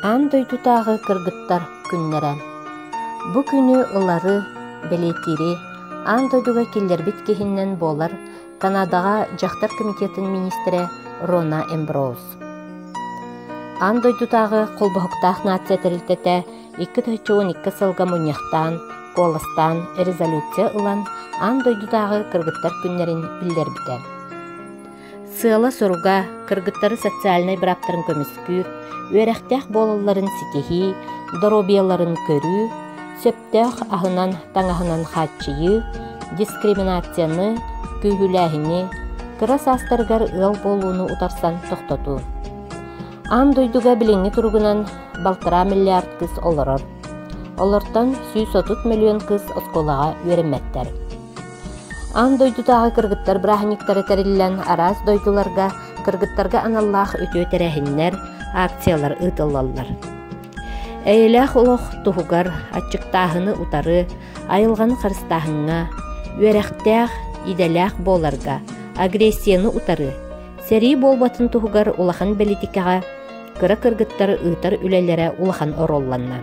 Аан дойдутааҕы кыргыттар күннэрэ. Бу күнү ылары, бэлиэтиири аан дойдуга киллэрбит киһинэн буолар Канадаҕа дьахтар комитетын миниистирэ Рона Эмброуз. Аан дойдутааҕы холбоһуктаах нация тэрилтэтэ 2012 сылга мунньахтаан, куоластаан резолюция ылан аан дойдутааҕы кыргыттар күннэрин биллэрбитэ. Сыала-соруга кыргыттары социальнай бырааптарын көмүскүүр, үөрэхтээх буолалларын ситиһии, доруобуйаларын көрүү, сөптөөх аһынан-таҥаһынан хааччыйыы, дискриминацияны, күүһүлээһини, кыра саастарыгар ыал буолууну утарсан тохтотуу. Аан дойдуга билиҥҥи туругунан балтараа миллиард кыыс олорор. Олортон 130 миллион кыыс оскуолаҕа үөрэммэттэр. Аан дойдутааҕы кыргыттар бырааһынньыктара тэриллэн, араас дойдуларга кыргыттарга аналлаах үтүө тэрээһиннэр, акциялар ыытыллаллар. Эйэлээх олох туһугар аччыктааһыны утары, айылҕаны харыстааһыҥҥа, үөрэхтээх, идэлээх буоларга, агрессияны утары, сэрии буолбатын туһугар улахан бэлитикэҕэ кыра кыргыттар ыытар үлэлэрэ улахан оруолланна.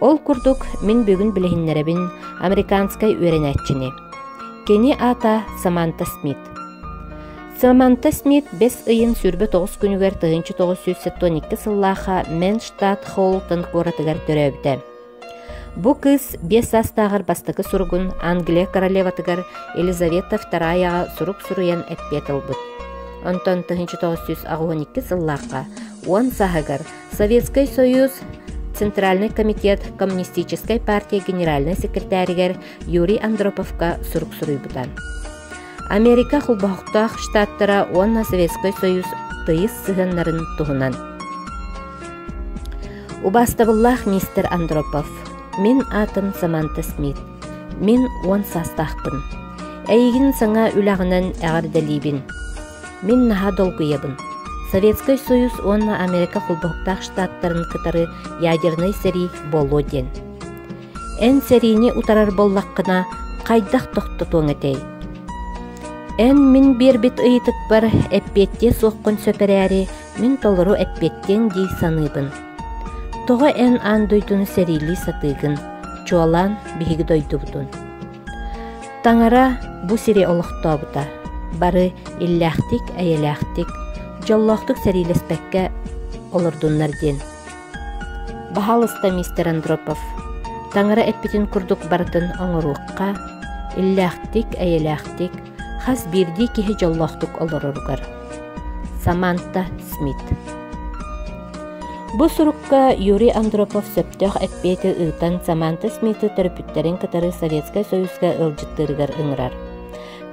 Ол курдук, мин бүгүн билиһиннэрэбин американскай үөрэнээччини. Кини аата Саманта Смит. Саманта Смит бэс ыйын 29 күнүгэр 1972 сыллаахха Мэн штат Холтон куоратыгар төрөөбүтэ. Бу кыыс биэс саастааҕар бастакы суругун Англия королеватыгар Елизавета II-ҕа сурук суруйан эппиэт ылбыт. Онтон 1982 сыллаахха уон сааһыгар Советскай Союз Центральный комитет Коммунистическай партия генеральнай секретаригар Юрий Андроповка сурук суруйбута. Америка холбоһуктаах штаттара уонна Советскай Союз тыйыс сыһыаннарын туһунан. Убаастабыллаах мистер Андропов, мин аатым Саманта Смит. Мин уон саастаахпын. Эйигин саҥа үлэҕинэн эҕэрдэлиибин. Мин наһаа долгуйабын. Советскай Союз уонна Америка Холбоһуктаах Штаттарын кытары ядернай сэрии буолуо диэн. Эн сэриини утарар буоллаххына, хайдах тохтотуоҥ этэй? Эн мин биэрбит ыйытыкпар эппиэттиэ суоххун сөп эрээри, мин толору эппиэттиэҥ дии саныыбын. Тоҕо эн аан дойдуну сэриилии сатыыгын, чуолаан биһиги дойдубутун? Таҥара бу сири олохтообута, бары иллээхтик-эйэлээхтик, дьоллоохтук сэриилэспэккэ олордуннар диэн. Баһаалыста, мистер Андропов, Таҥара эппитин курдук барытын оҥоруохха, иллээхтик-эйэлээхтик, хас биирдии киһи дьоллоохтук олороругар. Саманта Смит Бу сурукка Юрий Андропов сөптөөх эппиэти ыытан Саманта Смиты төрөппүттэрин кытары Советскай Союзка ыалдьыттыырыгар ыҥырар.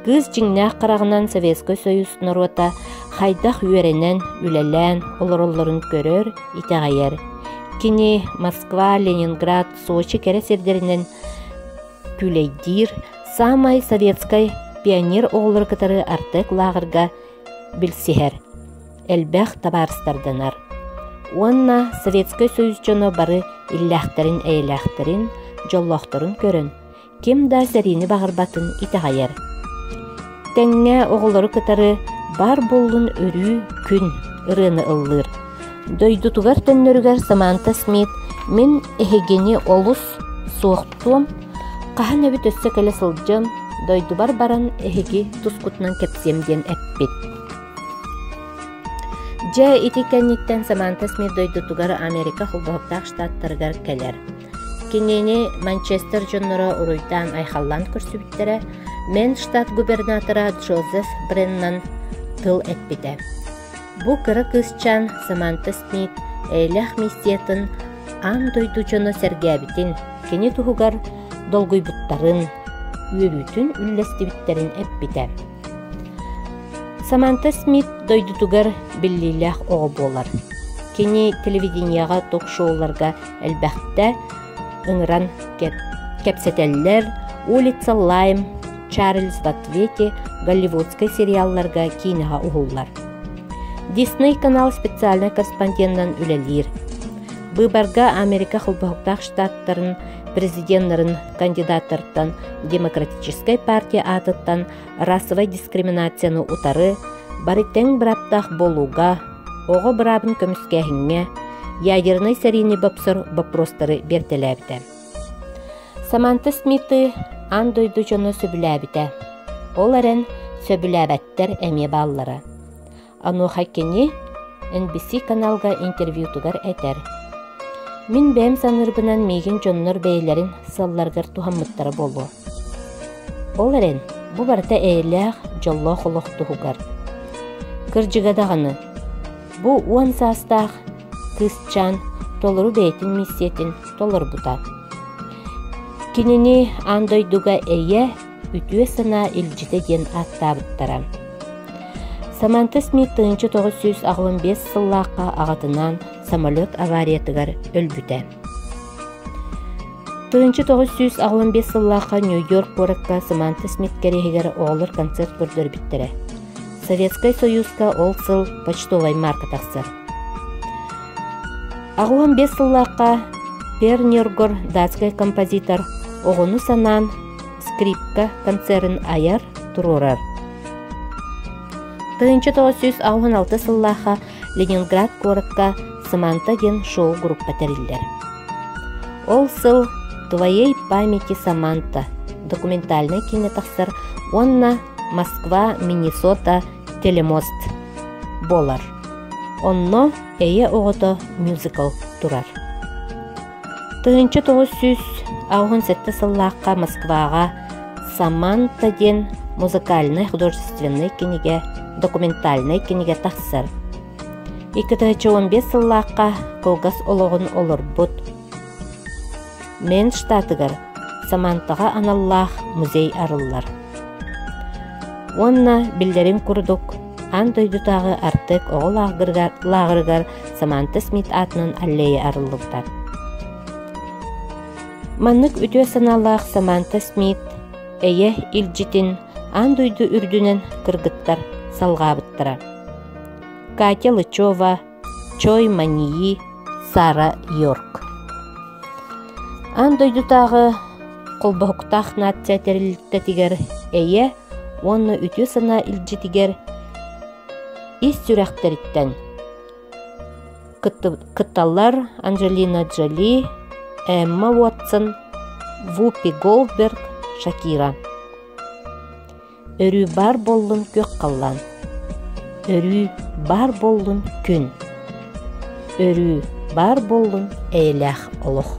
Кыыс дьиҥнээх хараҕынан Советскай Союз норуота хайдах үөрэнэн, үлэлээн олороллорун көрөр, итэҕэйэр. Кини Москва, Ленинград, Сочи кэрэ сирдэринэн күүлэйдиир, саамай советскай пионер оҕолору кытары Артек лааҕырга билсиһэр, элбэх табаарыстарданар уонна Советскай Союз дьоно бары иллээхтэрин-эйэлээхтэрин, дьоллоохторун көрөн, ким да сэриини баҕарбатын итэҕэйэр. Тэҥҥэ оҕолору кытары «Баар буоллун өрүү күн» ырыаны ыллыыр. Дойдутугар төннөрүгэр Саманта Смит «Мин эһигини олус суохтуом, хаһан эбит өссө кэлэ сылдьыам, дойдубар баран эһиги тускутунан кэпсиэм» диэн эппит. Дьэ, ити кэнниттэн Саманта Смит дойдутугар Америка Холбоһуктаах Штаттарыгар кэлэр. Кинини Манчестер дьонноро уруйдаан-айхаллаан көрсүбүттэрэ, Мэн штат губернатора Джозеф Бреннан тыл эппитэ. Бу кыра кыысчаан Саманта Смит эйэлээх миссиятын аан дойду дьоно сэргээбитин, кини туһугар долгуйбуттарын, үөрүүтүн үллэстибиттэрин эппитэ. Саманта Смит дойдутугар биллиилээх оҕо буолар. Кини телевидениеҕа ток-шоуларга элбэхтэ ыҥыран кэпсэтэллэр, «Улица Лайм», «Чарльз в ответе» голливудскай сериалларга киинэҕэ уһуллар. Дисней канал специальнай корреспонденынан үлэлиир. Быыбарга Америка Холбоһуктаах Штаттарын президеннарын кандидаттартан Демократическай партия аатыттан расовай дискриминацияны утары, бары тэҥ бырааптаах буолууга, оҕо быраабын көмүскээһиҥҥэ, ядернай сэриини бопсор боппуруостары биэртэлээбитэ. Саманта Смиты аан дойду дьоно сөбүлээбитэ. Ол эрэн сөбүлээбэттэр эмиэ бааллара. Онуоха кини NBC каналга интервьютугар этэр: «Мин бэйэм саныырбынан миигин дьоннор бэйэлэрин сыалларыгар туһаммыттара буолуо. Ол эрэн, бу барыта эйэлээх, дьоллоох олох туһугар. Кырдьыга даҕаны, бу уон саастаах кыысчаан толору бэйэтин миссиятын толорбута. Кинини аан дойдуга эйэ, үтүө санаа илдьитэ диэн ааттаабыттара. Саманта Смит 1985 сыллаахха аҕатынаан самолет авариятыгар өлбүтэ. 1985 сыллаахха Нью-Йорк куоракка Саманта Смит кэриэһигэр оҕолор концерт көрдөрбүттэрэ. Советскай Союзка ол сыл почтовай марка тахсар. 85 сыллаахха Пер Нергор датскай композитор оҕону санаан скрипка концерын айар, туруорар. 1986 сыллаахха Ленинград куоракка «Саманта» диэн шоу-группа тэриллэр. Ол сыл «Твоей памяти Саманта» документальнай киинэ тахсар уонна Москва, Миннесота телемост буолар. Онно «Эйэ оҕото» мюзикл турар. 1987 сыллаахха Москваҕа «Саманта» диэн музыкальнай художественнай кинигэ, документальнай кинигэ тахсар. 2015 сыллаахха кылгас олоҕун олорбут Мэн штатыгар Самантаҕа аналлаах музей арыллар. Уонна, биллэрин курдук, аан дойдутааҕы Артек оҕо лааҕырыгар Саманта Смит аатынан аллея арыллыбыта. Маннык үтүө санаалаах Саманта Смит эйэ илдьитин аан дойду үрдүнэн кыргыттар салҕаабыттара. Катя Лычева, Чой Маньи, Сара Йорк. Аан дойдутааҕы холбоһуктаах нация тэрилтэтигэр эйэ уонна үтүө санаа илдьитигэр ис сүрэхтэриттэн кытталлар Анджелина Джоли, Эмма Уотсон, Вупи Голдберг, Шакира. Өрүү баар буоллун күөх халлаан, Өрүү баар буоллун күн, Өрүү баар буоллун эйэлээх олох.